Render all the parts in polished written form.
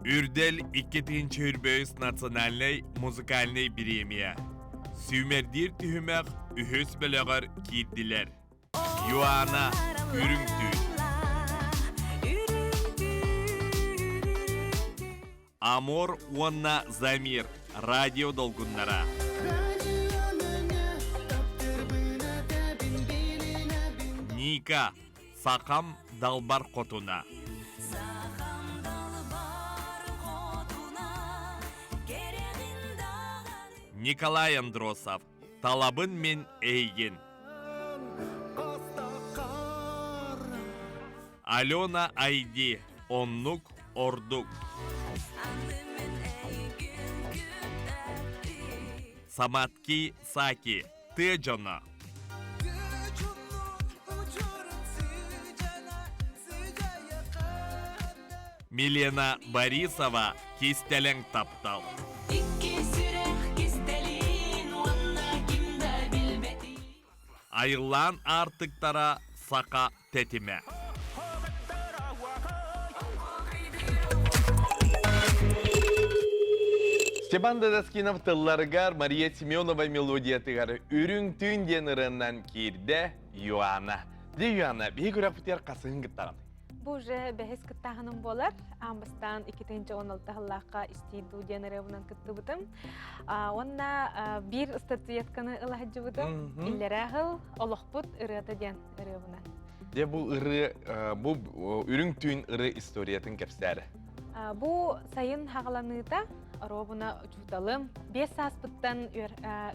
Үрдэл 2025 национальнай музыкальнай бириэмийэ. Сүүмэрдиир түһүмэх үһүс бөлөҕөр киирдилэр. Юана Үрүҥ түүн. Амор уонна Замир радио долгуннара. Ника Сахам далбар хотуна. Николай Андросов Талабын мин эйигин. Алена Айди Оннук ордук. Саматки Саки Тыа дьоно. Милена Борисова Кистэлэҥ таптал. Айыллаан аартыктара саха тэтимэ. Степан Дадаскинов тылларыгар Мария Семенова мелодиятыгар «Үрүҥ түүн» диэн ырыаннан киирдэ Юана. Дьэ, Юана, биһи күрэхпитигэр хасыһын кыттаҕын? Бу уже бэһис кыттааһыным буолар. Аан бастаан 2016 сыллаахха истиидуу диэн ырыабынан кыттыбытым. Уонна биир статуэтканы ыла сылдьыбытым. Иллэрээ сыл олохпут ырыата диэн ырыабынан. Дьэ бу ырыа, бу үрүҥ түүн ырыа историятын кэпсээрэ. Бу сайын хаҕаланыыта оруобуна учууталым, 5 сааспыттан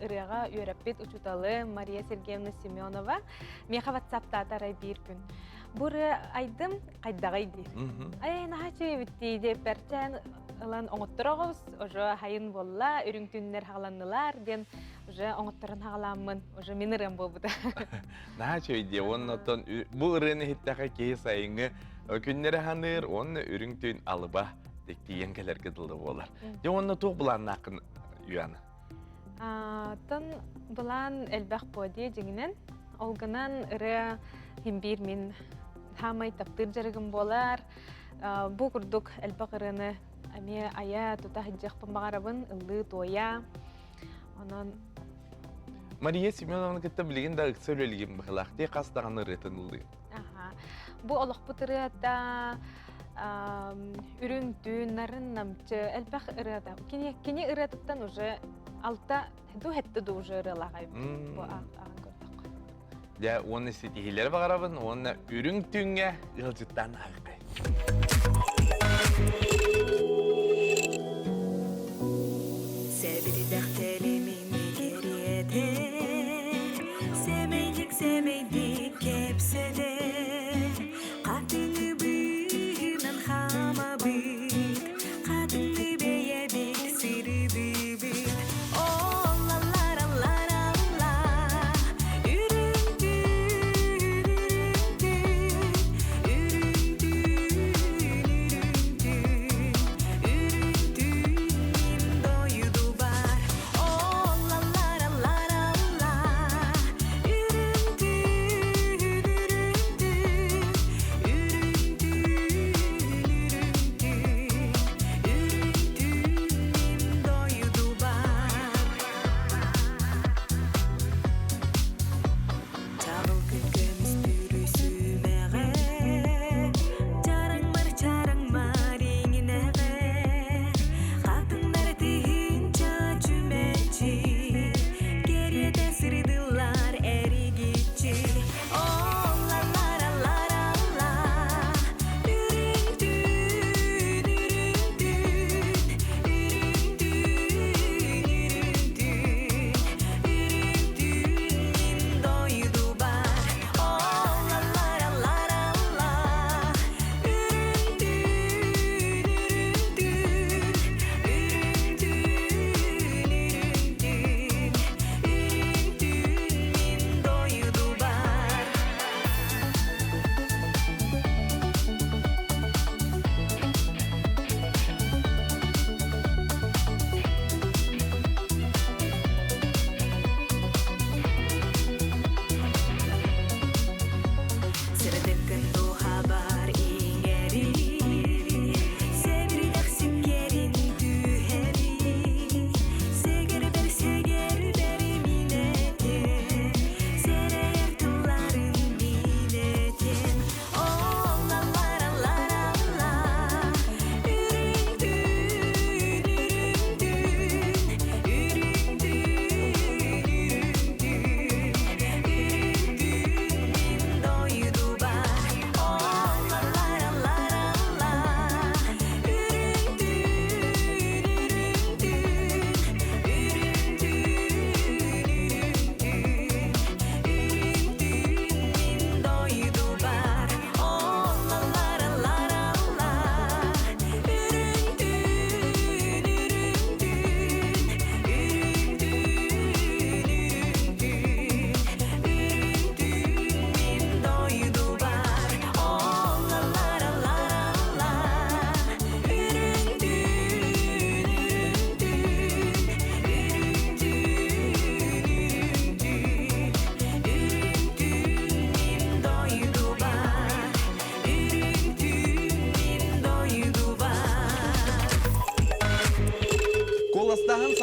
ырыаҕа үөрэппит учууталым Мария Сергеевна Семенова миэхэ ватсаптаата арай биир күн. Бу ырыа айдым хайдаҕый диир. Ай наһаа үчүгэй дии диэппэрчээн ылан оҥоттороҕус, уже хайын буолла, үрүҥ түүннэр хаҕаланнылар диэн уже оҥотторон хаҕаламмын, уже мин ырыам буолбута. Наһаа үчүгэй дии. Уонна оттон бу ырыаны иһиттэххэ киһи сайыҥҥы күннэри ханыыр уонна үрүҥ түүн алыба тиийэн кэлэргэ дылы буолар. Дьэ уонна туох былааннааххын Юана? Оттон былаан элбэх буо дии дьиҥинэн. Ол гынан ырыа иһин биир мин саамай таптыыр дьарыгым буолар. Бу курдук элбэх ырыаны эмиэ айа тута сылдьыахпын баҕарабын, ыллыы-туойа. Онон Мария Семеновна кытта билигин да ыкса үлэлигин быһылаах дии хас даҕаны ырыатын ыллыы. Аха. Бу олохпут ырыата үрүҥ түүн, нарын намчы элбэх ырыата. Кини, кини ырыатыттан уже алта ду хэтте ду уже ырыалаах айбыт. Бу ааҕан көрдөххө. Дьэ, уонна ситиһиилэри баҕарабын уонна үрүҥ түүҥҥэ ыалдьыттаан ааҕыаххай. Сэбирдэх тэлимини кэриэтэ, Сэмэйдик сэмэйдик кэпсэтэ, Хатыҥы быыһынан хаамабыт, Хатыҥы бэйэбит сырыдыбыт. О-ла-ла-ра-ла-ра-ла, Үрүҥ түүн, үрүҥ түүн, үрүҥ түүн.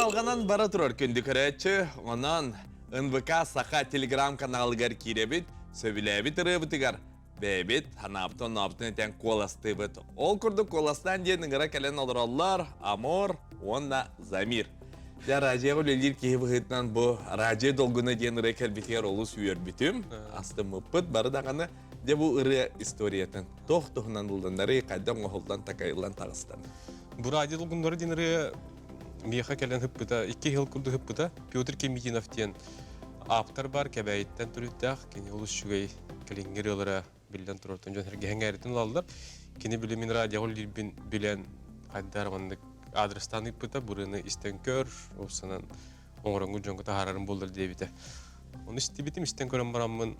Салҕанан бара турар күндү көрөөччү, онон НВК Саха телеграм-каналыгар киирэбит, сөбүлээбит ырыабытыгар бэйэбит санаабытын-онообутун этэн куоластыыбыт. Ол курдук куоластаан диэн ыҥыра кэлэн олороллор Амор уонна Замир. Дьэ, радиоҕа үлэлиир киһи быһыытынан бу радио долгуна диэн ырыа кэлбитигэр олус үөрбүтүм, астыммыппыт бары даҕаны. Дьэ бу ырыа историятын туох туһунан ылланнарый, хайдах оҥоһуллан такайыллан таҕыстан? Бу радио долгуннары диэн ырыа миэхэ кэлэн ыппыта, 2 сыл курдук ыппыта. Петр Кемитинов диэн ааптар бар, Кэбээйиттэн төрүттээх, кини олус үчүгэй кэлиҥҥи ырыалара биллэн турартан дьон сэргэһэн эритин ылаллар. Кини били мин радиоҕа үлэлиирбин билэн, хайдах маннык адрестаан ыыппыта, бу ырыаны истэн көр, уопсанан оҥороҥҥут дьоҥҥо таһаарарым буоллар диэбитэ. Ону истибитим, истэн көрөн бараммын,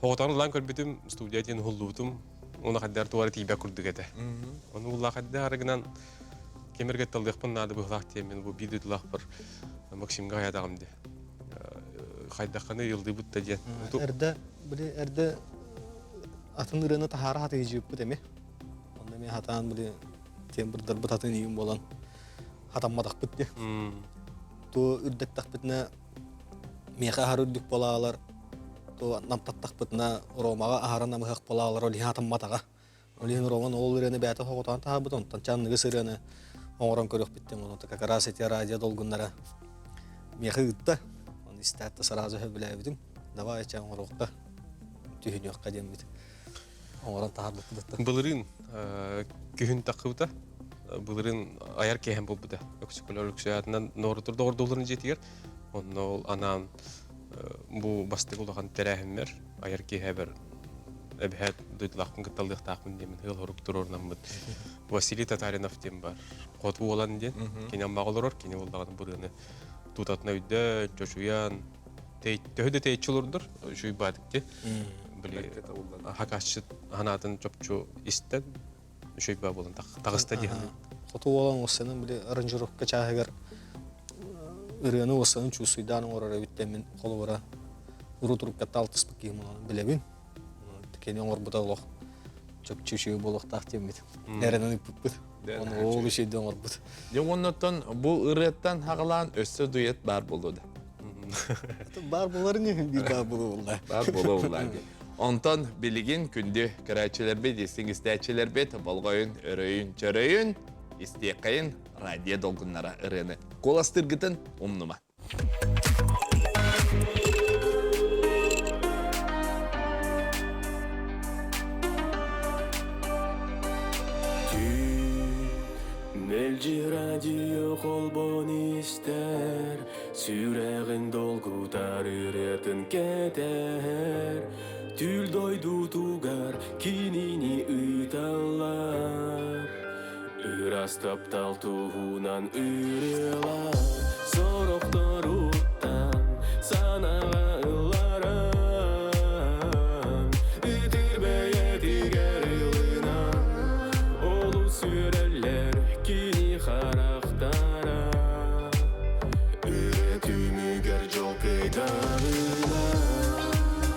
хоҕотоон ылан көрбүтүм, студия диэн уһуллубутум, уонна хайдах туора тиийбэт курдук этэ. Ону улаах хайдах арыгынан кемерге талыахпын наада быһылаах диэн бу биир дойдулаахпар Максимга хайаатаҕым дии. Хайдахханы йылдыыбыт да диэн. Эрдэ, били эрдэ атын ырыаны таһаара хатыйдьыыппыт эми. Онно эми хатаан били тембрдарбыт атын иим буолан хатамматахпыт дии. Ту үрдэттахпытына миэхэ аһар үрдүк буолаалар, ту намтаттахпытына Ромаҕа аһара намыһах буолаалар, ол иһин хатамматаҕа. Ол иһин Роман ол ырыаны бэйэтэ хоҕотоон таһаарбыт, онтон чанныгыс ырыаны оҥорон көрүөхпүттэн, онон как раз эти радио долгуннара миэхэ ыытта. Оны истээт да сразу сөбүлээбитим. Давай чэ оҥоруохха, түһүнүөххэ диэммит. Оҥорон таһаарбыппыт. Былырыын күһүн таххыбыта. Былырыын айар киэһэм буолбута. Өксөкөлөр Өксөйаатынан ноорутур доҕордууларын дьиэтигэр. Онно ол анаан бу бастакы улахан тэрээһиммэр айар киэһэбэр эбэһээт дойдулаахпын кытта ылыахтаахпын диэммин ыал-хорук туруорунаммыт Василий Татаринов диэн бар хоту уолан диэн кини аммаҕа олорор кини буоллаҕына бу ырыаны тутатына өйдөөн чочуйан төһө да тэйиччи олордор үчүгэй баатык ди били хакасчыт ханаатын чопчу истэн үчүгэй баа буолан таҕыста дии Хоту уолан уоссанын били аранжировка чааһыгар ырыаны уоссанын чуусуйдаан оҥорор эбиттэн мин холобура урут уруккатта алтыспыт киһим онон билэбин. Кини оҥорбута олох чопчу үчүгэй буолуохтаах диэммит. Эрэнэн ыппыппыт. Оны ол үчүгэйдик оҥорбут. Дьэ оннуттан бу ырыаттан хаҕалаан өссө дуэт баар буолуо да. Баар буоларын биир баар буолуо Баар буолуо Онтон билигин күндү көрөөччүлэрбит, истиҥ истээччилэрбит болҕойун, өрөйүн, чөрөйүн, истиэххэйин радио долгуннара ырыаны куоластыыргытын умнума. Мэлдьи радио холбон истэр, сүрэҕин долгутар ырыатын кэтэһэр, түүл дойдутугар кинини ыыталлар. Ыраас таптал туһунан ырыалар сорохторуттан санаҕа ылларан, ытыр бэйэтигэр ылынан, олус үөрэллэр кини харахтара. Ырыа түмүгэр дьол кыйдарына.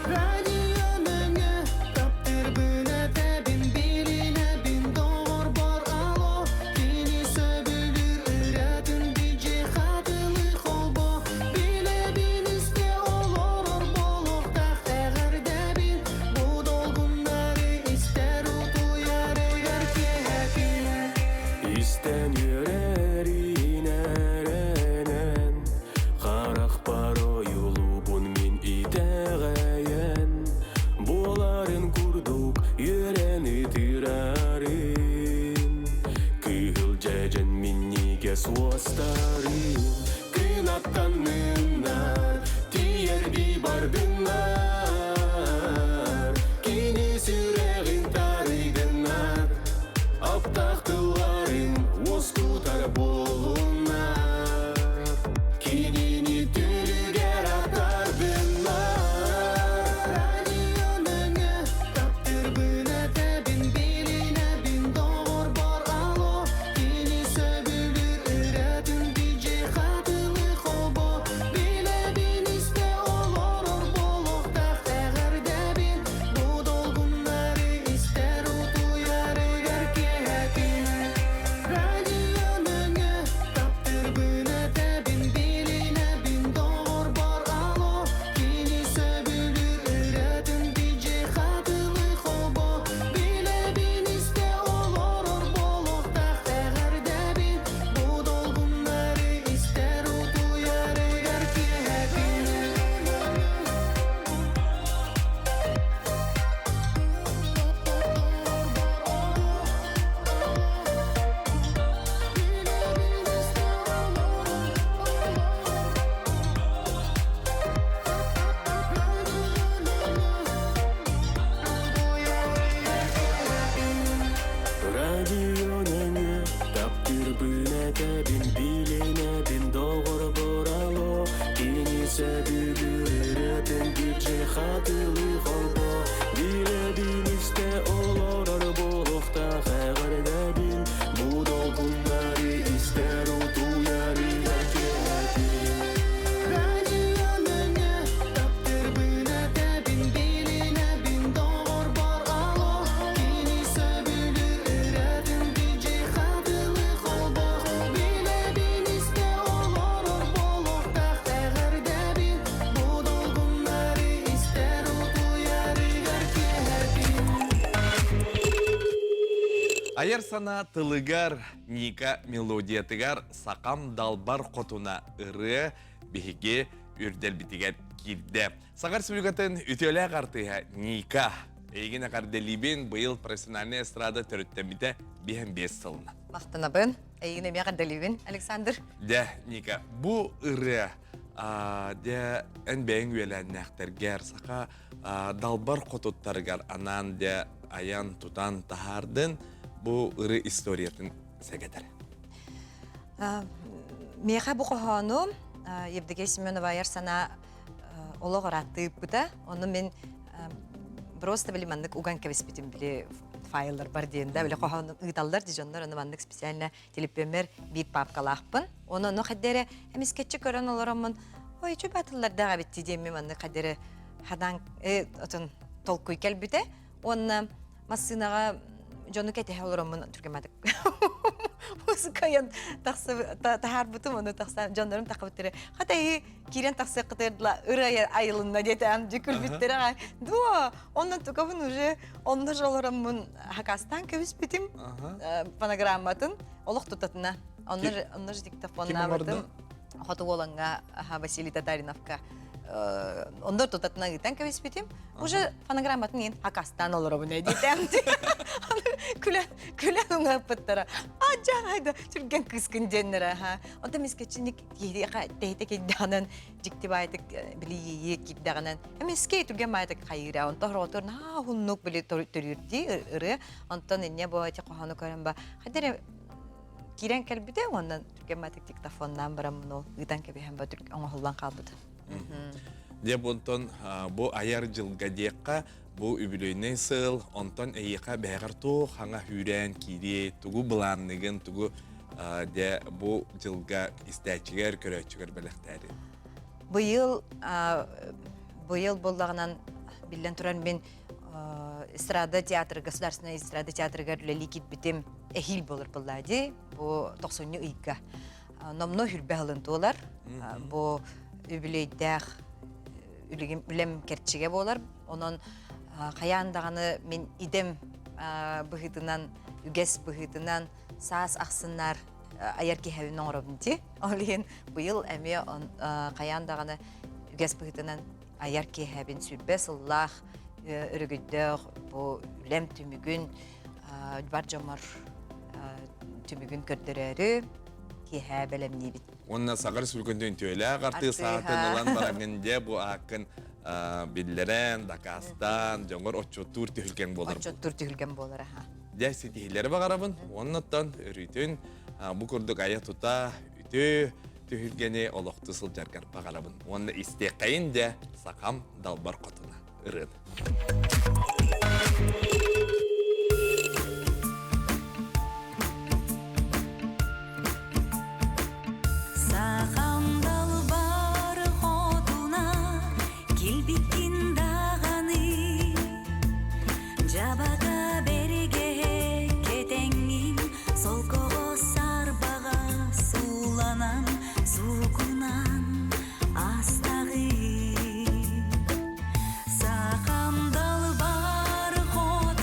Радио нөҥө таптырбын этэбин билинэбин доҕорбор алло кини сөбүлүүр ырыатын диджей хатылы холбо билэбин истэ олорор буолуохтаах эҕэрдэбин бу долгуннары истэр утуйарыгар киэһэтин Истэн үөрэрин эрэнэн, харахпар ойулуубун мин итэҕэйэн, буоларын курдук үөрэн ытырарын, кыһыл дьэдьэн минньигэс уостарын, кынаттанныннар, тиийэрдии бардыннар, кини сүрэҕин тарыйдыннар, аптаах тылларын уоскутар буолуннар, кинини түүлүгэр атардыннар. Радио нөҥө таптырбын этэбин билинэбин доҕорбор алло кини сөбүлүүр ырыатын диджей хатылы холбо билэбин истэ олорор буолуохтаах эҕэрдэбин бу долгуннары истэр утуйарыгар киэһэтин. Радио нөҥө Радио нөҥүө таптыырбын этэбин билинэбин доҕорбор алло Кини сөбүлүүр ырыатын диджей хатылыы холбоо Билэбин истэ олорор буолуохтаах эҕэрдэбин Бу долгуннары истэр утуйарыгар киэһэтин Радио нөҥүө таптыырбын этэбин билинэбин доҕорбор алло Кини сөбүлүүр ырыатын диджей хатылыы холбоо Билэбин истэ олорор буолуохтаах эҕэрдэбин Бу долгуннары истэр утуйарыгар киэһэтин Айар санаа тылыгар Ника мелодиятыгар Сахам далбар хотуна ырыа биһиги үрдэлбитигэр киирдэ. Саха Республикатын үтүөлээх артыыһа Ника эйигин эҕэрдэлиибин быйыл профессиональнай эстрада төрүттэммитэ 55 сылына. Махтанабын. Эйигин эмиэ эҕэрдэлиибин, Александр. Дьэ, Ника, бу ырыа дьэ эн бэйэҥ үөлээннээхтэргэр саха далбар хотуттарыгар анаан дьэ айан тутан таһаардын бу ыры историятын сэгэтэр. Миэхэ бу хоһоону Евдокия Семенова айар санаа олох ырааттыыппыта. Ону мин просто били маннык уган кэбиспитим били файллар бар диэн да били хоһоону ыыталлар ди дьоннор ону маннык специально телепиэммэр биир папкалаахпын. Ону ону хайдары эмискэччи көрөн олороммун ой чүп атыллардаах эбит диэмми маннык хайдары хадаан отон толкуй кэлбитэ. Уонна массыынаҕа дьону кэтэһэ олороммун түргэмэтик музыкайан таһаарбытым ону тахсан дьоннорум тахабыттары хата иһи киирэн тахсыаххытыгар ырыа айылынна диэтэм дьи күлбүттэрэ аҕай дуо онно тукабын уже онно же олороммун хакастаан кэбиспитим фонограмматын олох тутатына онно онно же диктофоннаабытым хоту уоланга Василий Татариновка онно тутатына ыытан кэбиспитим уже фонограмматын иин акастаан олоробун эдитэм күлэн күлэн уҥаппыттара а дьаҕайда түргэн кыыскын диэннэрэ ха онтон мискечиник киһиэхэ тэһитэ кирдэҕинэн дьикти баайтык били иэйии киирдэҕинэн эмискэ түргэн баайтык хайыыра онтон хоротуор наһаа уһуннук били төрүүрдии ырыа онтон инньэ бу эти хоһоону көрөн ба хайда эрэ киирэн кэлбитэ уонна түргэн баайтык диктофоннаан бараммын ол ыытан кэбиһэн ба оҥоһуллан хаалбыта. Дьэ онтон бу айар дьылга диэххэ бу үбүлүөйнэй сыл онтон эйиэхэ бэйэҕэр туох хаҥа хүүрээн киириэй тугу былаанныгын тугу дьэ бу дьылга истээччигэр көрөөччүгэр бэлэхтээри Быйыл быйыл буоллаҕынан биллэн турар мин эстрада театры государственный эстрада театрыгар үлэлии киирбитим эһиил буолар буоллаа дии бу тохсунньу ыйга номно хүрбэ сылын туолар. Бу үбүлүөйдээх үлэм кэрчигэ буолар. Онон хайаан даҕаны мин идэм быһыытынан, үгэс быһыытынан саас ахсыннар айар киһэбин оҥоробун дии. Ол иһин быйыл эмиэ хайаан даҕаны үгэс быһыытынан айар киэһэбин 20 сыллаах өрөгөйдөөх бу үлэм түмүгүн бар дьоммор түмүгүн көрдөрөөрү киэһэ бэлэмниибит. Уонна Саха Республикатын үтүөлээх артыыс аатын ылан бараҥын дьэ бу ааккын биллэрэн, дакаастаан, дьоҥор отчуоттуур түһүлгэҥ буолар. Отчуоттуур түһүлгэм буолар аха. Дьэ ситиһиилэри баҕарабын. Уоннаттан өрүүтүн бу курдук айа-тута үтүө түһүлгэни олохтуу сылдьаргар баҕарабын. Уонна истиэххэйин дьэ сахам далбар хотуна ырыаны. Сахам далбар хотуна килбиккин даҕаны Дьабака бэргэһэ кэтэҥҥин солкоҕо сарбаҕа сууланан сукунан астаҕын Сахам далбар хотуна.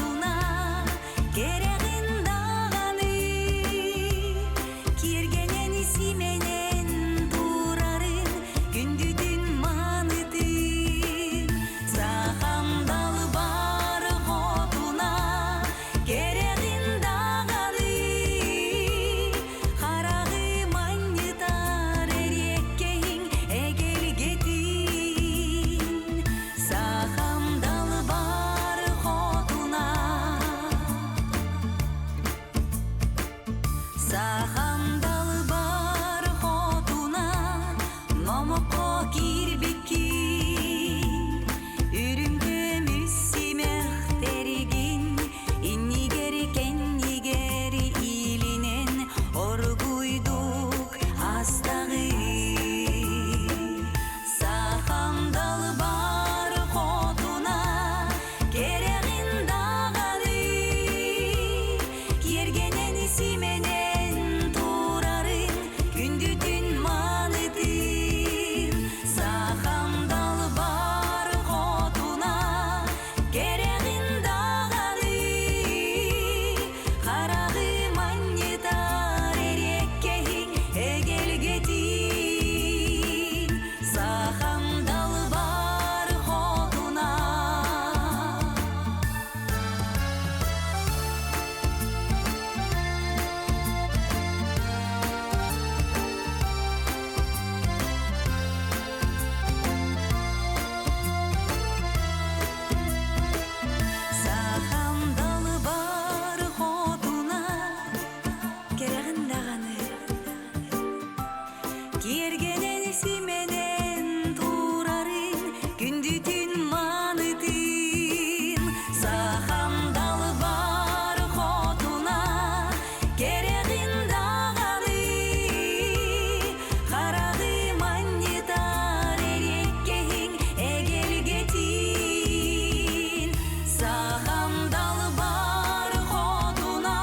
Сахам далбар хотуна номоххо киирбиккин Үрүҥ көмүс симэхтэригин иннигэр кэннигэр иилинэн оргуйдук астаҕый Сахам далбар хотуна кэрэҕин даҕаны киэргэнэн симэнэн турарын күндүтүн манытын Сахам далбар хотуна кэрэҕин даҕаны хараҕы манньытар эриэккэһиҥ эгэлгэтин Сахам далбар хотуна. Сахам далбар хотуна кэрэҕин даҕаны Киэргэнэн симэнэн турарын күндүтүн манытын Сахам далбар хотуна кэрэҕин даҕаны хараҕы манньытар эриэккэһиҥ эгэлгэтин Сахам далбар хотуна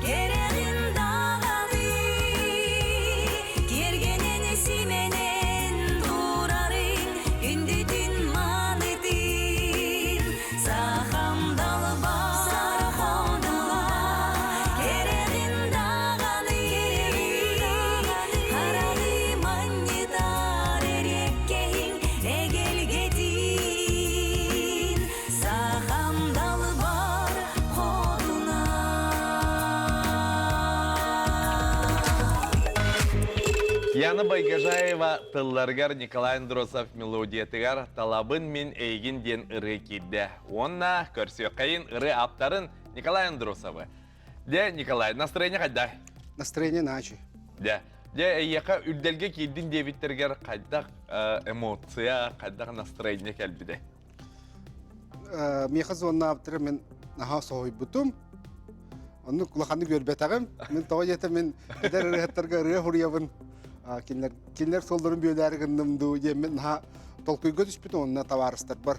кэрэҕин даҕаны киэргэнэн симэнэн турарыҥ күндүтүн манытын Сахам далбар хотуна кэрэҕин даҕаны хараҕы манньытар эриэккэһиҥ эгэлгэтин Сахам далбар хотуна. Яна Байгожаева тылларыгар Николай Андросов мелодиятыгар «Талабын мин эйигин» диэн ырыа киирдэ. Уонна көрсүөххэйин ырыа ааптарын Николай Андросовы. Дьэ, Николай, настроение хайдах? Настроение начи. Дьэ, дьэ, эйиэхэ үрдэлгэ киирдин диэбиттэригэр хайдах эмоция, хайдах настроение кэлбитэ? Миэхэ звоннаабыттара мин наһаа соһуйбутум. Оннук улаханнык үөрбэтэҕим. Мин тоҕо диэтэ мин эдэр ырыаһыттарга ырыа суруйабын. Кинилэр кинилэр суолларын бүөлээри гынным дуу диэммин наһаа толкуйга түспүтүм уонна табаарыстарбар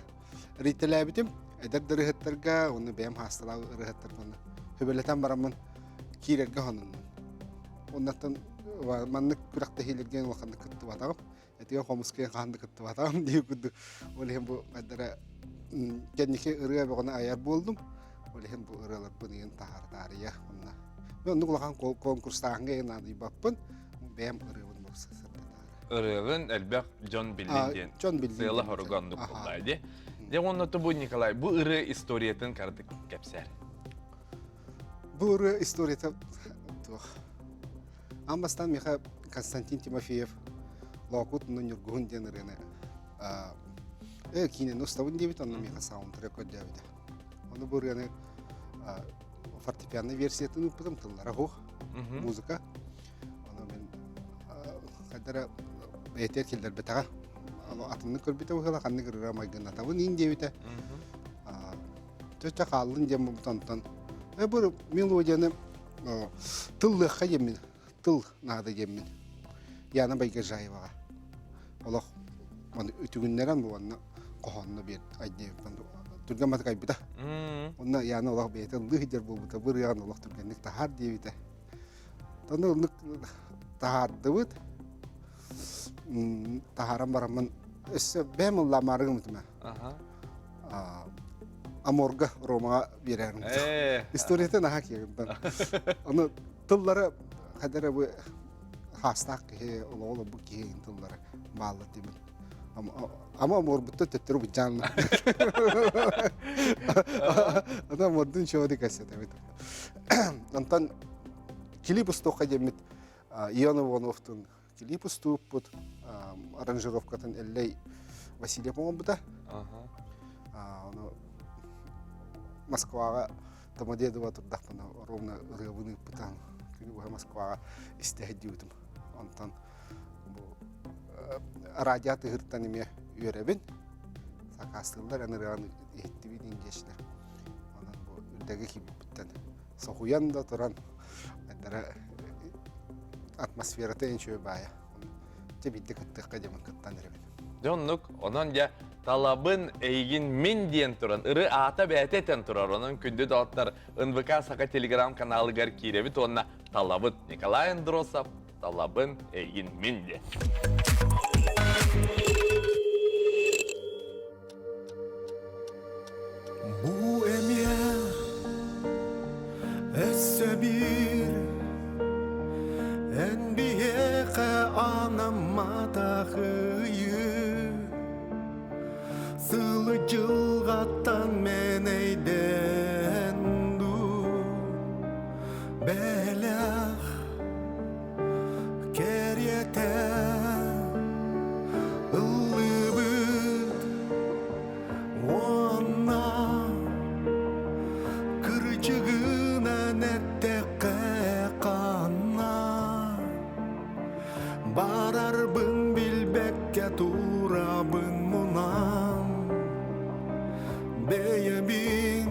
рийтэлээбитим. Эдэр да ырыаһыттарга уонна бэйэм хаасталаах ырыаһыттарга уонна сөбүлэтэн бараммын киирэргэ хонуннум. Оннаттан маннык күрэхтэһиилэргэ улаханнык кыттыбатаҕым. Этигэ хомускайын хаһан да кыттыбатаҕым дии курдук. Ол иһин бу хайдара кэнники ырыа бөҕөнү айар буоллум. Ол иһин бу ырыаларбын ыйын таһаартаарыйа онно. Мен оннук улахан конкурстааһыҥҥа ыйын наадыйбаппын. Бэйэм ырыабын сырдатаары. Ырыаҕын элбэх дьон биллин диэн. Дьон биллин. Сыала хоруга оннук буолла дии. Дьэ уонна бу Николай бу ырыа историятын кардык кэпсээр. Бу ырыа историята туох. Аан бастаан миэхэ Константин Тимофеев Лоокут уонна Ньургуһун диэн ырыаны э киинэни устабын диэбит, онно миэхэ саундтрек көрдөөбүтэ. Ону бу ырыаны фортепианный версиятын ыыппытым, тыллара суох, музыка. Ону мин хайдара бэйэтигэр киллэрбэтэҕэ. Атыннык көрбүтэ быһыылаах, ханнык ырыа майгыннатабын иин диэбитэ. Чэ хааллын диэн буолбут Э бу мелодияны тыллыахха диэммин, тыл наада диэммин. Яна Байгожаеваҕа олох маны үтүгүннэрэн уонна хоһоонно биэр айдиэбиппин түргэн матык айбыта. Онно Яна олох бэйэтэ ыллыы сылдьар буолбута, бу ырыаҕын олох түргэнник таһаар диэбитэ. Онно оннук таһаардыбыт. Таһааран бараммын өссө бэйэм ыллаамаары гыммытым. Аморга Ромаҕа биэрэрим. Историята наһаа киэҥ. Ону тыллары хадара бу хаастаах киһи олоҕу олорбут киһи тыллары бааллар диибин. Ама аморбутта төттөрү быдьаанна. Аны амордун чуоды кэсэтэбит. Онтон клип устуохха диэммит Ион Ивановтун клип устууппут аранжировкатын Эллэй Васильев оҥорбута. Ону Москваҕа Домодедово турдахпына ровно ырыабын ыыппытан. Күнү быһа Москваҕа истэ сылдьыбытым. Онтон бу радио тыһыртан эмиэ үөрэбин. Сакаастыыллар эн ырыаны иһиттибит диэчилэр. Онон бу үрдэги киирбиппиттэн соһуйан да туран атмосферата үчүгэй баайа. Дьэ биирдэ кыттыахха диэмин кыттан эрэбин. Дьэ оннук, онон дьэ талабын эйигин мин диэн туран, ыры аата бэйэтэ этэн турар. Онон күндү доҕоттор НВК Саха телеграм-каналыгар киирэбит уонна талабыт Николай Андросов талабын эйигин мин диэн. Бу эмиэ өссө биир эн биһиэхэ анамматах ыйы Сылы дьылҕаттан мэнэйдэн дуу бэлэх кэриэтэ ыллыбыт уонна кырдьыгынан эттэххэ ханна барарбын билбэккэ турабын мунан бэйэбин.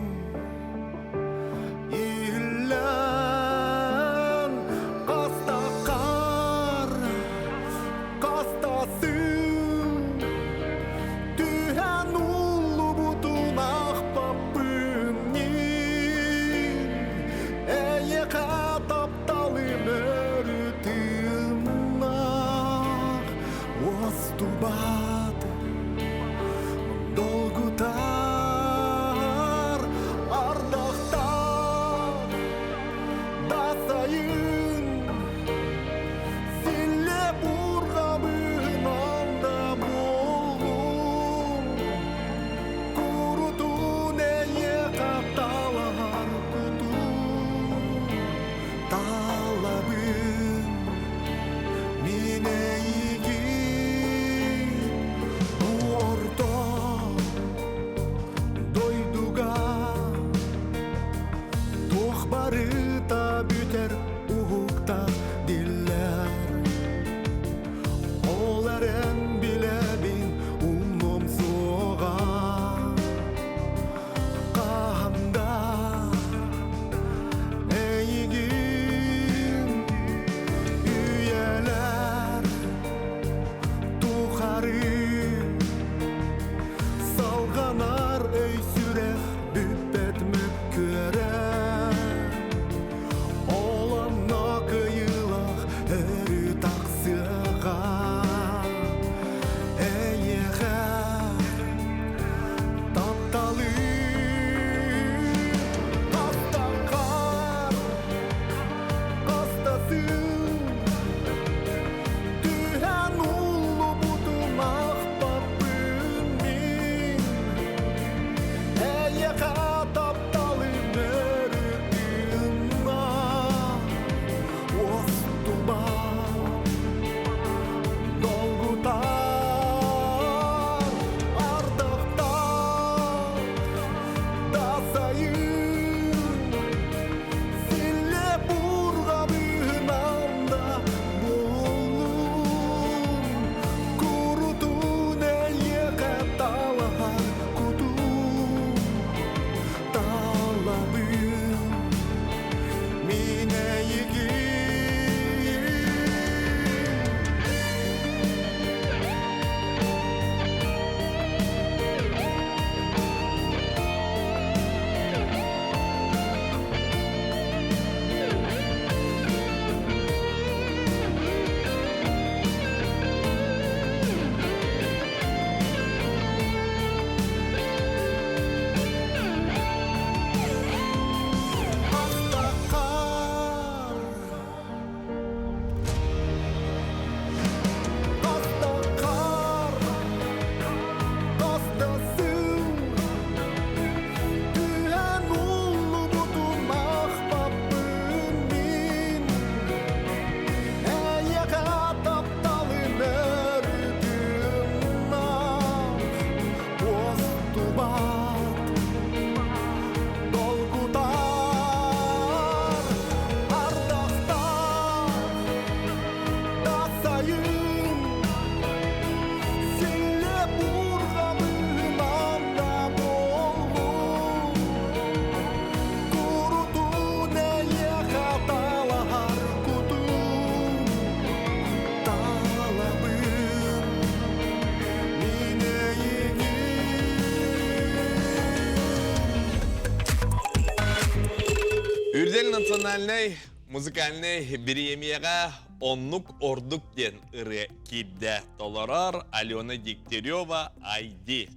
Национальнай музыкальнай бириэмийэҕэ оннук ордук диэн ырыа киирдэ. Толорор Алена Дегтярева ID.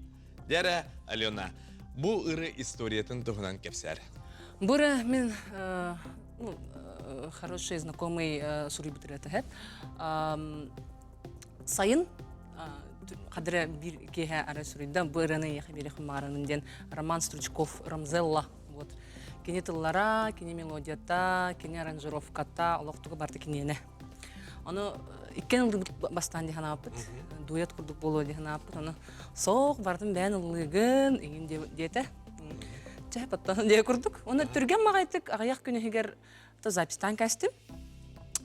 Дьэрэ, Алена, бу ырыа историятын туһунан кэпсээр. Бу ырыа мин ну, хороший знакомый суруйбут ырыата һэп. Сайын хадыра биир киэһэ ара суруйда бу ырыаны эйиэхэ биэриэхпин баҕарабын диэн Роман Стручков Рамзелла вот кини тыллара, кини мелодията, кини аранжировката олохтуга барыта киниэнэ. Ону иккен ыллыыбыт бастаан дии санаабыппыт. Дуэт курдук буолуо дии санаабыппыт. Ону соох барытын бэйэн ыллыыгын иҥин диэтэ. Чэ, потом диэ курдук. Оны түргэн маҕайтык аҕыйах күн иһигэр то записьтаан кэстим.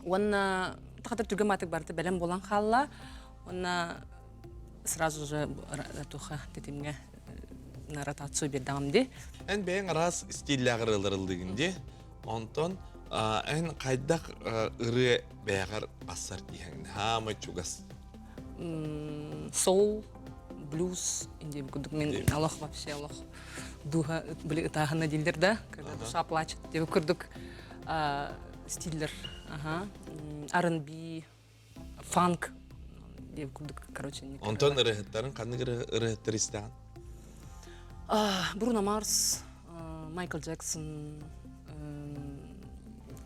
Уонна тахатыр түргэн маатык барыта бэлэм буолан хаалла. Уонна сразу же туха тетимҥэ на ротацию биэрдэҕим дии. Эн бэйэҥ араас стиллээх ырыалар ыллыыгын дии. Онтон эн хайдах ырыа бэйэҕэр бассар диэҥ хаамай чугас? Соул, блюз, диэн курдук мен олох вообще олох духа были ытааһына дииллэр да, когда душа плачет диэн курдук стиллер, ага, R&B, фанк диэн курдук, короче. Онтон ырыаһыттарын ханнык ырыаһыттар истэҕин? Бруно Марс, Майкл Джексон,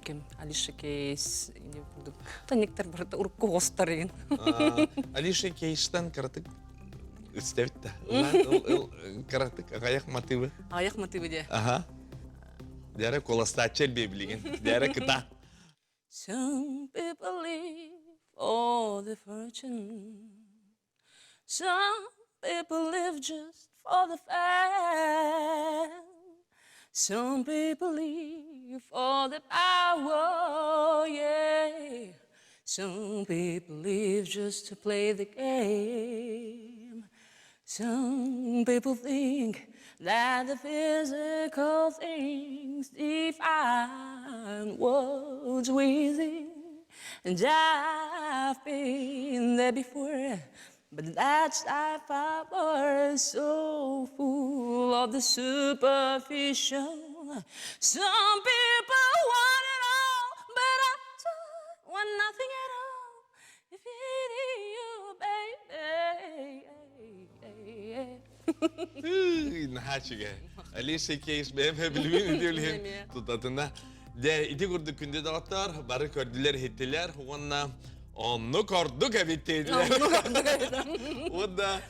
ким Алиша Кейс курдук. Танниктар барыта урукку хостар еген. Алиша Кейстан кыратык истэбит да. Кыратык аяк мотивы. Аяк мотивы де. Ага. Дәрі коластачы билигин. Дәрі кыта. Some people live for the fortune. Some people live just for the fun. Some people live for the power, yeah. Some people live just to play the game. Some people think that the physical things define what's within. And I've been there before, but that's life I was so full of the superficial. Some people want it all, but I don't want nothing at all. If it ain't you, baby. Наһаа үчүгэй. Алиша Кейс бэйэм билбин үтүөлүһүн тутатына. Дьэ, ити курдук күндү доҕоттор, бары көрдүлэр, иһиттилэр уонна оннук ордук эбит диэтилэр. Оннук ордук эбит. Уонна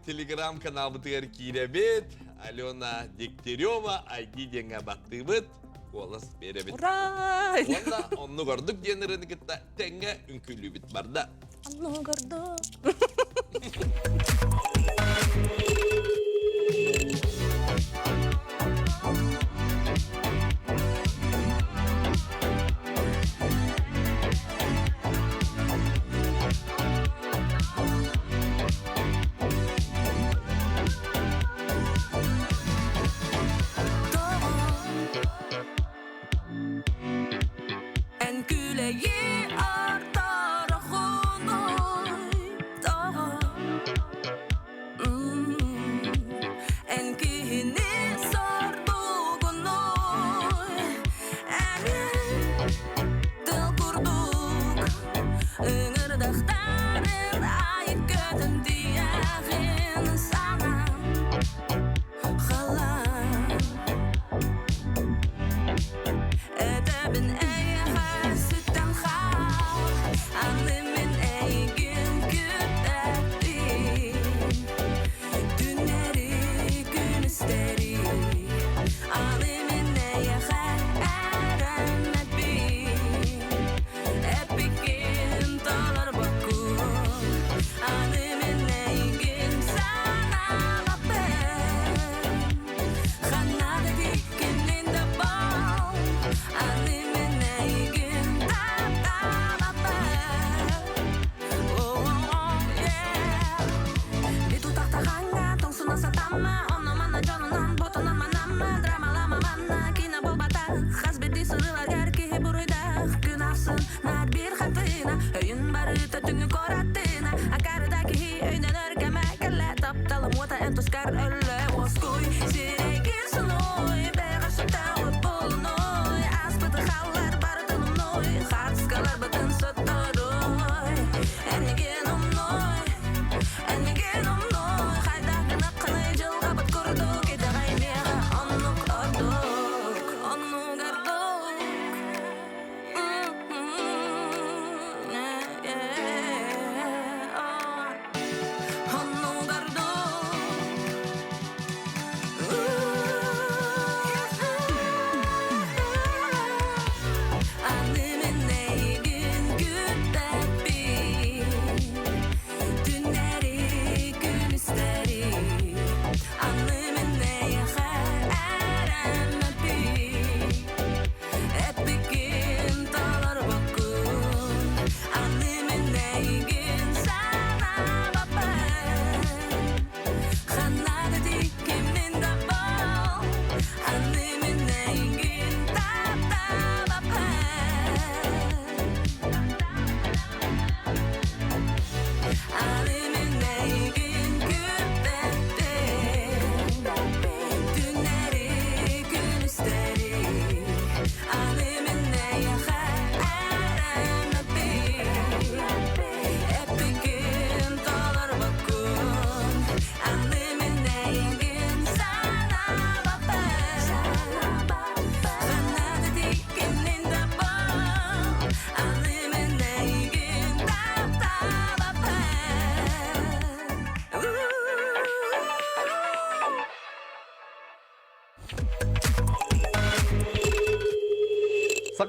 телеграм-каналбытыгар киирэбит. Алена Дегтярева ID диэҥҥэ баттыыбыт. Куолас биэрэбит. Ура! Уонна оннук ордук диэн ырыаны кытта тэҥҥэ үҥкүүлүүбүт барда. Оннук ордук. Эн күлэйи артарахуной тоҕо Эн киһини сордугуной Эн тыл курдук ыҥырдахтарын айык көтөн тиийэҕин саҥа халаан Этэбин эйиэхэ сүттэн хаал.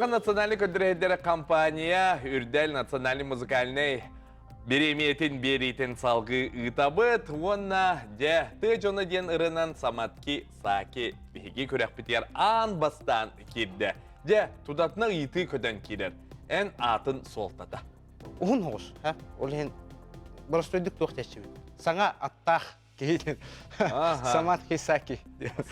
Саха национальнай көрдөрөһүдэрэ компания Үрдэл национальный музыкальный бириэмийэтин биэриитин салгыы ыытабыт уонна дьэ тыа дьоно диэн ырынан Саматки Саки биһиги күрэхпитигэр аан бастаан киирдэ. Дьэ, тутатына ыйытыы көтөн киирэр. Эн аатын суолтата. Уһун оҕус, ха? Ол иһин боростуойдук туох диэччибит. Саҥа аттаах киһи Самат Кисаки.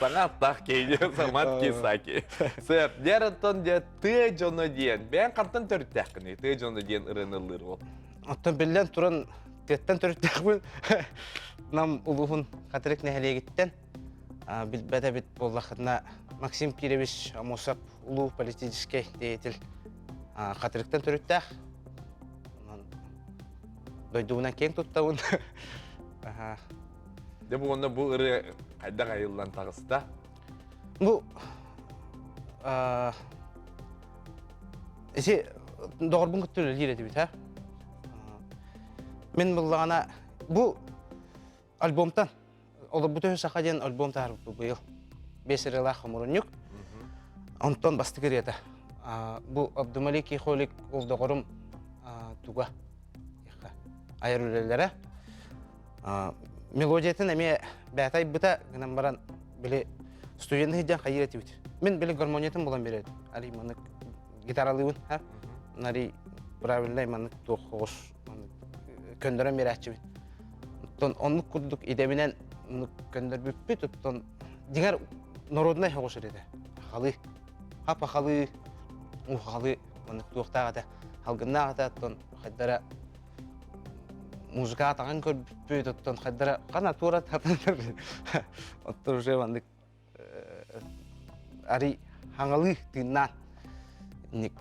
Саҥа аттаах киһи Самат Кисаки. Сөп. Дьэр оттон дьэ тыа дьоно диэн. Бэйэҥ хантан төрүттээххиний? Тыа дьоно диэн ырыаныллыыр ол. Оттон биллэн туран тыаттан төрүттээхпин. Нам улууһун Хатырык нэһилиэгиттэн билбэт эбит буоллаххытына Максим Кирович Амосов улуу политическай деятель Хатырыктан төрүттээх. Онон дойдубунан киэҥ туттабын. Дьэ бу уонна бу ырыа хайдах айыллан таҕыста? Бу ити доҕорбун кытта үлэлиир этибит, ха? Мин буллаҕына бу альбомтан Олорбут үһү саха диэн альбом таһаарбыппыт быйыл. Биэс ырыалаах хомурунньук. Онтон бастакы ырыата. Бу Абдумалик Кихолик ол доҕорум туга айар үлэлэрэ. Мелодиятын эмиэ бэйэтэ айбыта гынан баран били студент сылдьан хайыыр этибит. Мин били гармониятын булан берет. Али маннык гитаралыыбын, ха? Нари правильно маннык туох оҕус маннык көндөрөн биэрээччибин. Оттон оннук курдук идэбинэн көннөрбүппүт, оттон дьиҥэр народнай соҕус этэ. Халы, хап-халы, ухалы маннык туохтаах этэ, халгыннаах этэ, оттон хайдара музыка атаҕын көрбүппүт, оттон хайдара хана туора татан оттон уже маннык арый хаҥалыы тыыннаан ник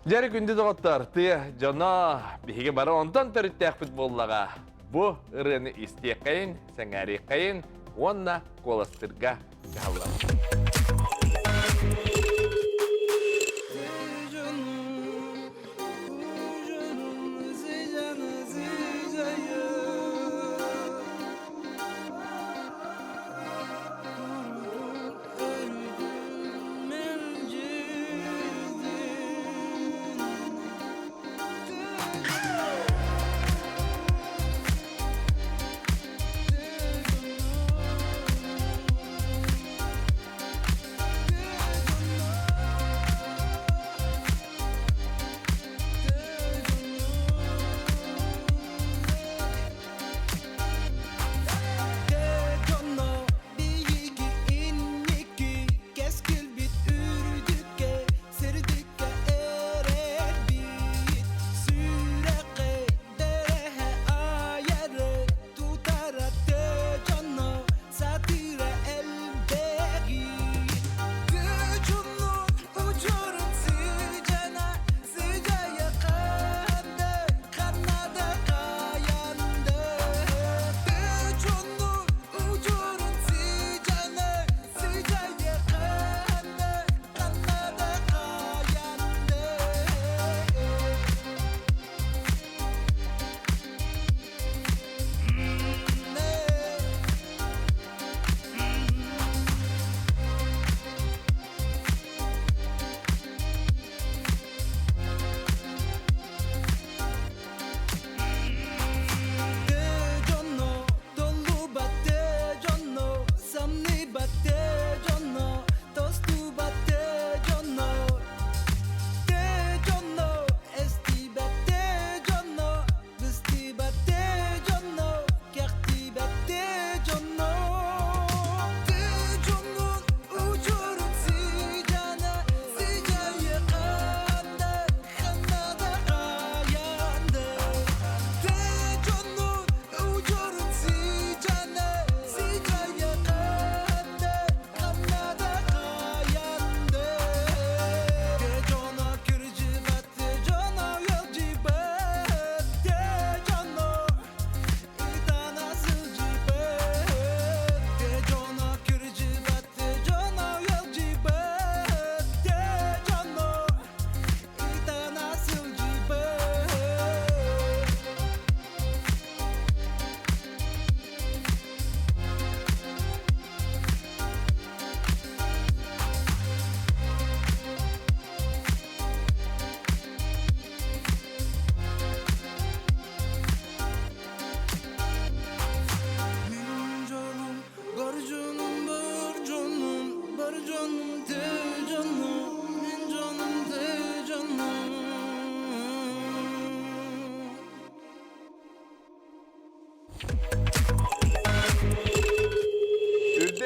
Дьэри күндү доҕоттор, тыа дьоно биһиги бары онтон төрүттээхпит буоллаҕа. Бу ырыаны истиэххэйин, сэҥээриэххэйин уонна куоластырга кыһаллабыт. Кэскилбит үрдүккэ, сирдиккэ эрэлбит. Сүрэх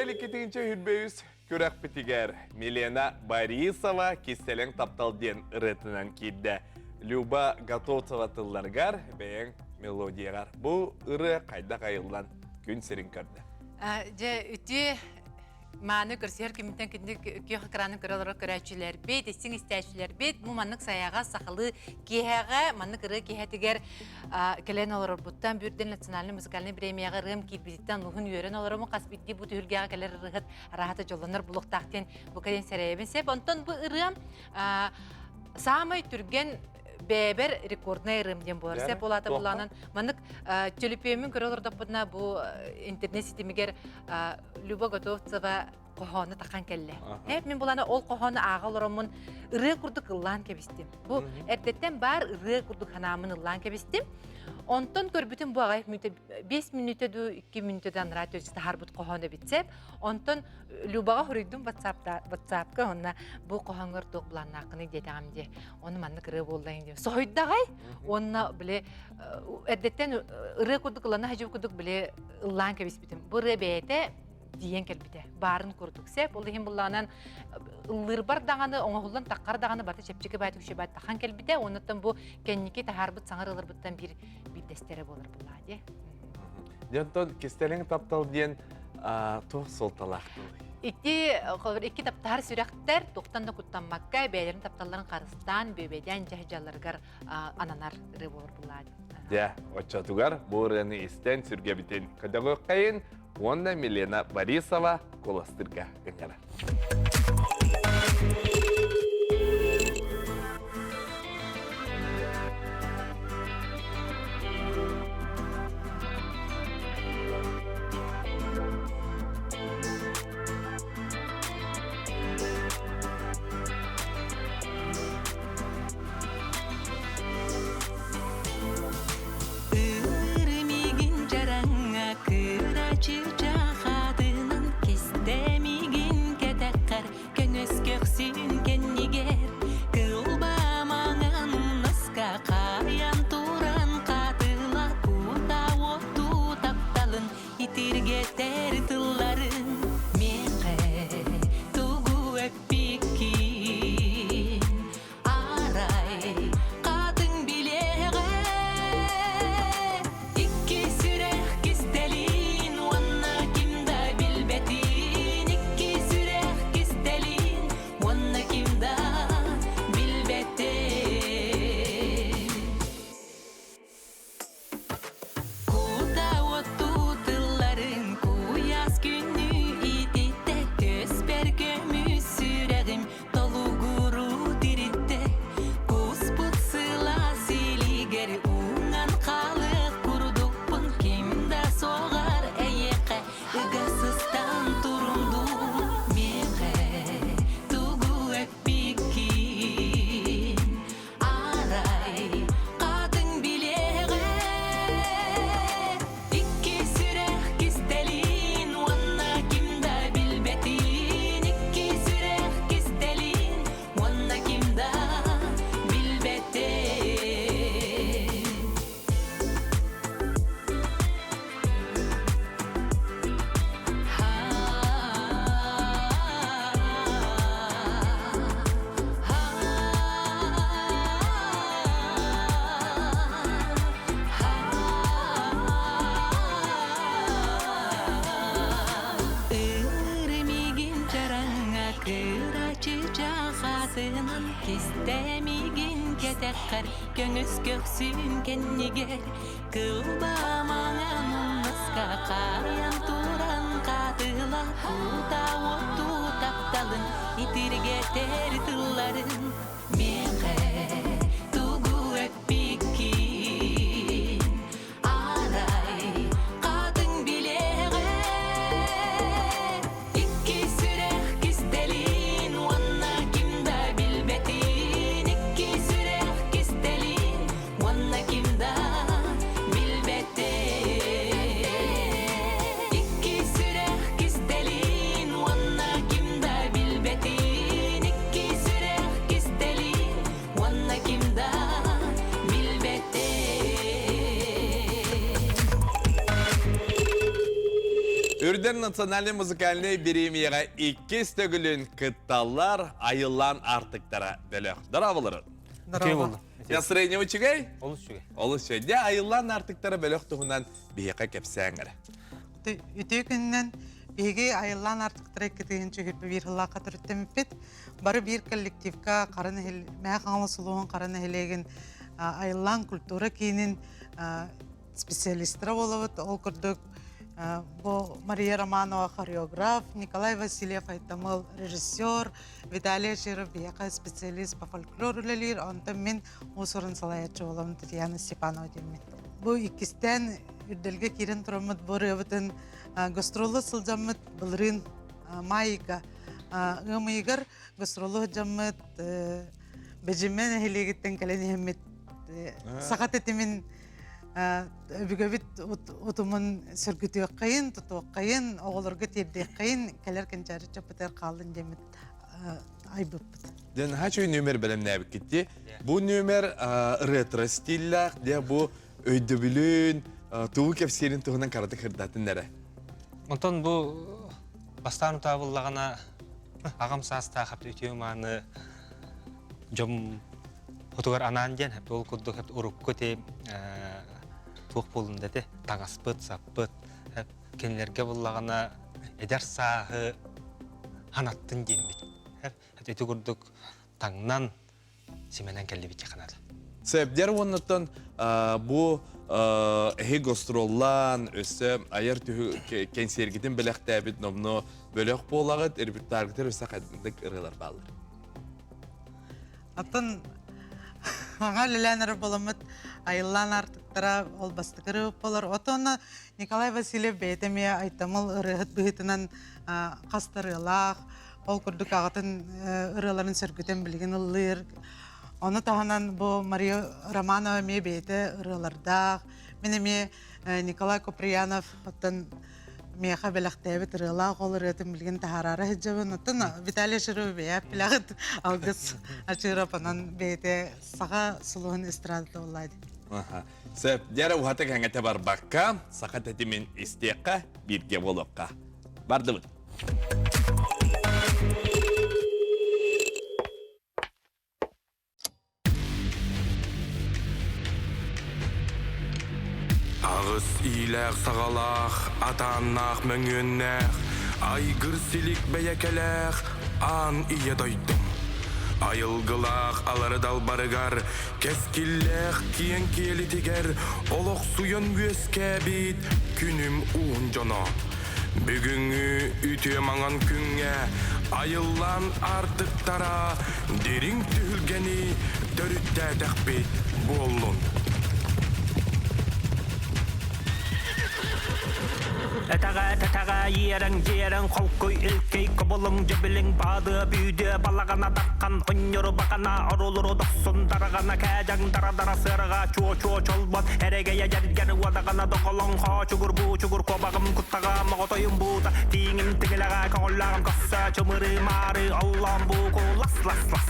Көтөл иккитинчи үрбөйүс күрэхпитигэр Милена Борисова «Кистэлэҥ таптал» диэн ырыатынан киирдэ. Люба Готовцева тылларыгар, бэйэҥ мелодияҕар. Бу ырыа хайдах айыллан күн сирин көрдө? Дьэ, үтүө мааны көрсүһэр күммүттэн күндү күөх экраны көрө олорор көрөөччүлэрбит, истиҥ истээччилэрбит бу маннык сайаҕа сахалыы киэһэҕэ, маннык ырыа киэһэтигэр кэлэн олорорбуттан бүрдэн национальный музыкальный премияҕа ырыам киирбититтэн уһун үөрэн олоромун хас биирдии бу түһүлгэҕэ кэлэр ырыаһыт арааһата дьоллонор булуохтаах диэн бу кэлин сэрэйэбин сеп. Онтон бу ырыам саамай түргэн бэйэбэр рекорднай ырыам диэн буолар. Сеп буолаата булаанан маннык төлөпүөммүн көрө олордохпутуна бу интернет ситимигэр Люба Готовцева хоһоону тахан кэллэ. Эп мин булана ол хоһоону ааҕа олороммун ырыа курдук ыллаан кэбистим. Бу эрдэттэн баар ырыа курдук ханаамын ыллаан кэбистим. Онтон көрбүтүм бу аҕай мүнүүтэ 5 мүнүүтэ дуу 2 мүнүүтэ да анараа төс таһаарбыт хоһоон эбит Онтон Любаҕа хоруйдум WhatsApp-ка онно бу хоһооҥҥор туох былааннааххыный диэтэҕим дии. Ону маннык ырыа буоллайын диэн. Соһуйдаҕай уонна били эрдэттэн ырыа курдук ылана хадьыы курдук били ыллаан кэбиспитим. Бу ырыа бэйэтэ тиийэн кэлбитэ. Баарын курдук сеп. Ол иһин буллаанан ыллыырбар даҕаны, оҥоһуллан таххар даҕаны барыта чэпчэки баайдык үчүгэй тахан кэлбитэ. Оннуттан бу кэнники таһаарбыт саҥа ырыаларбыттан биир биирдэстэрэ буолар буллаа дии. Дьонтон кистэлэҥ таптал диэн туох суолталаах тылый? Ити холобур икки таптаһар сүрэхтэр туохтан да куттаммакка бэйэлэрин тапталларын харыстаан, бүөбэйдээн дьаһдьалларыгар ананар ырыа буолар буллаа Дьэ, оччотугар бу ырыаны истэн сүргэбитин көтөҕүөххэйин уонна Милена Борисова куоластыырга ыҥырар. Ырымигин жараңа кырачы жахатынан кистемигин кэтэххэр көҥөс көхсүн кэннигэр кылбамаҥан наска хайан туран хатыла кута отту тапталын итиргэтэр тылларын миэхэ тугу эппиккин Арай хатыҥ билиэҕэ икки сүрэх кистэлин уонна ким да билбэтин икки сүрэх кистэлин уонна ким да билбэтин Кута оттуу тылларын куйаас күнү ититтэ Көспөр көмүс сүрэҕим толугуруу тириттэ Куспут сылаас илигэр уҥан хаалыах курдукпун Ким да суоҕар эйиэхэ ыга сыстан турундуу Миэхэ тугу эппиккин Арай хатыҥ билиэҕэ икки сүрэх кистэлин уонна ким да билбэтин икки сүрэх кистэлин уонна ким да билбэтин. Ырымигин чараҥҥа кырачы чахатынан кистэмигин кэтэххэр көҥүс көхсүн кэннигэр Кылбаамаҥан умнаска хайан туран хатыла кута отту тапталын итиргэтэр тылларын миэхэ тугу эппиккин арай хатыҥ билиэҕэ икки сүрэх кистэлин уонна ким да билбэтин икки сүрэх кистэлин уонна ким да билбэтин икки сүрэх кистэлин уонна ким да билбэтин икки сүрэх кистэлин уонна ким да билбэтин. Үрдэр национальный музыкальный бириэмийэҕэ иккис төгүлүн кытталлар айыллаан артыктара бөлөх. Дорооболорун. Үтүө болду. Настроение үчүгэй? Олус үчүгэй. Олус үчүгэй. Дьэ, айыллаан артыктара бөлөх туһунан биһиэхэ кэпсээҥ эрэ. Үтүө күнүнэн биһиги айыллаан артыктара 2 2021 сыллаахха төрүттэммиппит. Бары биир коллективка Хара Мэһэ Хаҥалас улууһун Хара нэһилиэгин айыллаан культура киинин специалистара буолабыт. Ол курдук бу Мария Романова хореограф, Николай Васильев Айтамыл режиссер, Виталий Аширов биһиэхэ специалист по фольклору үлэлиир, онтон мин уус-уран салайааччы буоламмын Татьяна Степанова диэммин. Бу иккистээн үрдэлгэ киирэн тураммыт бу ырыабытын гастролу сылдьаммыт былырыын маайга ыам ыйыгар гастролу сылдьаммыт Бэдьимэ нэһилиэгиттэн кэлэн иһэммит саха тэтимин өбүгэбит утумун сөргүтүөххэйин, тутуоххайын, оҕолорго тиэрдиэххэйин, кэлэр кэнчээри чаппытыгар хааллын диэммит айбыппыт. Дьэ, наһаа үчүгэй нүөмэр бэлэмнээбиккит дии. Бу нүөмэр ретро стиллээх, дьэ бу өйдөбүлүн, тугу кэпсиэрин туһунан караты кырдатын эрэ. Онтон бу бастаан утаабыллаҕына аҕам саастаах үтүө мааны дьом хотугар анаан диэн ол курдук урукку ти туох буолун да таҥаспыт саппыт кинилэргэ буллаҕына эдэр сааһы ханаттын диэммит ити курдук таҥнан симэнэн кэллибит ханада. Сэбдер уоннаттан бу эһи гастроллаан өссө айар түһү кэнсиэргитин бэлэхтээбит номно бөлөх буолаҕыт репертуаргытыр өссө ханнык ырыалар бааллар? Атын аҥа үлэлээн эрэ буоламмыт айыллаан аартыктара ол бастакы ырыа болар. Отон Николай Васильев бэйэтэ эмиэ Айтамыл ырыаһыт быһыытынан хас да ырыалаах, ол курдук аҕатын ырыаларын сөргүтэн билигин ыллыыр. Ону таһынан бу Мария Романова эмиэ бэйэтэ ырыалардаах. Мин эмиэ Николай Куприянов оттон миэхэ бэлэхтээбит ырыалаах ол ырыатын билигин таһаараары сылдьабын. Оттон Виталий Широв бэйэ билэҕит алгыс Ачыырап онон бэйэтэ саха сулуһун эстрадата буоллаа дии. Сөп, дьэрэ уһата кэҥэтэ барбакка, саха тэтимин истиэххэ, бииргэ буолуохха. Бардыбыт. Аҕыс иилээх саҕалаах, атааннаах мөҥүөннээх, айгыр силик бэйэкэлээх аан ийэ дойдум. Айылгылаах алары далбарыгар, кэскиллээх киэҥ киэлитигэр олохсуйан үөскээбит күнүм уун дьоно. Бүгүҥҥү үтүө маҥан күҥҥэ айыллаан аартыктара дириҥ түһүлгэни төрүттээтэхпит буоллун. Этэҕэ тэтэҕэ иэрэҥ дьиэрэҥ холкуй илкэй кобулуҥ дьэбилиҥ баадыа бүүдүө балаҕана даххан онньору баҕана орулуру дохсун дараҕана кээдьэҥ дара-дара сыараҕа чуо-чуо чолбон эрэгэйэ дьэргэн уодаҕана доҕолоҥ хоочугур буучугур куобаҕым куттаҕа моҕотойум буута тииҥим тиҥилэҕэ көҕүллээҕим көссө чымырыы маары оллоон бууку лас лас лас.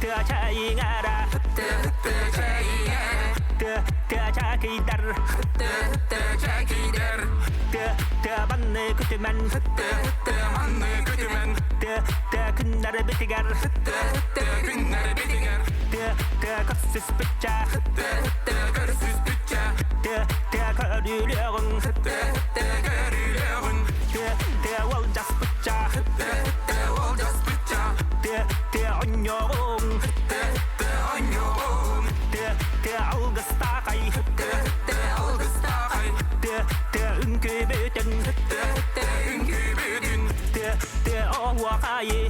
Тыа чайыҥара, тыа тыа чакыйдар, тыа тыа банны күтүмэн, тыа тыа күннэр битигэр, тыа тыа көрсүспүччэ, тыа тыа көрүүлүөҕүҥ, тыа тыа уолдьаспычча, тыа тыа онньоҕуҥ, тыа тыа алгыстаахай, тыа тыа үҥкүүбүтүн, тыа тыа оһуохайы,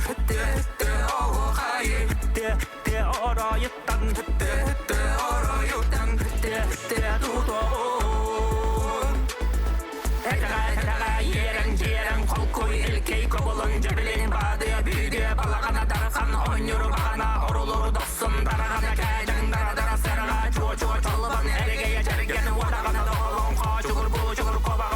тыа тыа оройуттан, тыа тыа тутуоҕун. Этэҕэ тэтэҕэ иэрэҥ дьиэрэҥ холкуй илкэй кобулуҥ дьэбилин баадыа бүүдүө балаҕана дархан оонньуру баҕана орулуру дохсун дараҕана кээдьэҥ дара-дара сыраҕа чуо-чуо чолбон эрэгэйэ чэргэн уодаҕана доҕолоҥ хоочугур буучугур куобаҕым.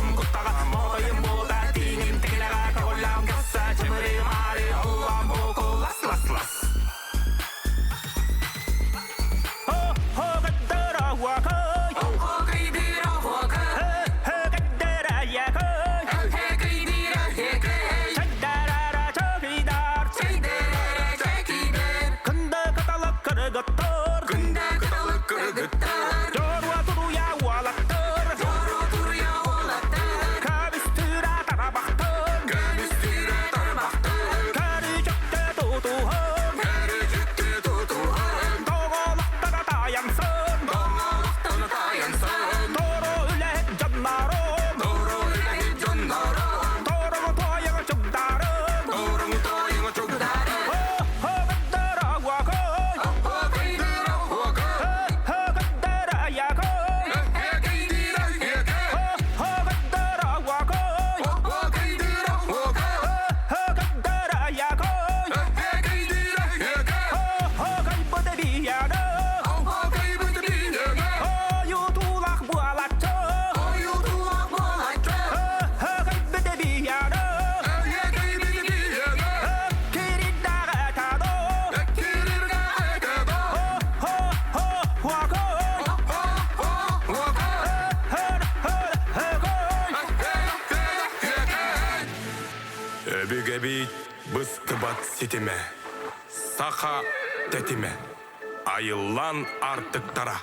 Өбүгэбит быстыбат ситимэ, саха тэтимэ, айыллан артыктара.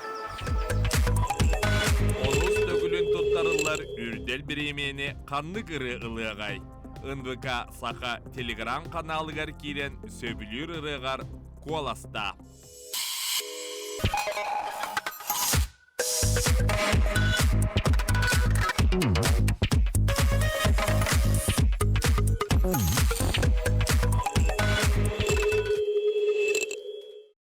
Олус төгүлүн туттарыллар үрдэл бириэмийэни ханнык ырыа ылыаҕай? НВК Саха телеграм-каналыгар киирэн сөбүлүүр ырыаҕар куоластаа.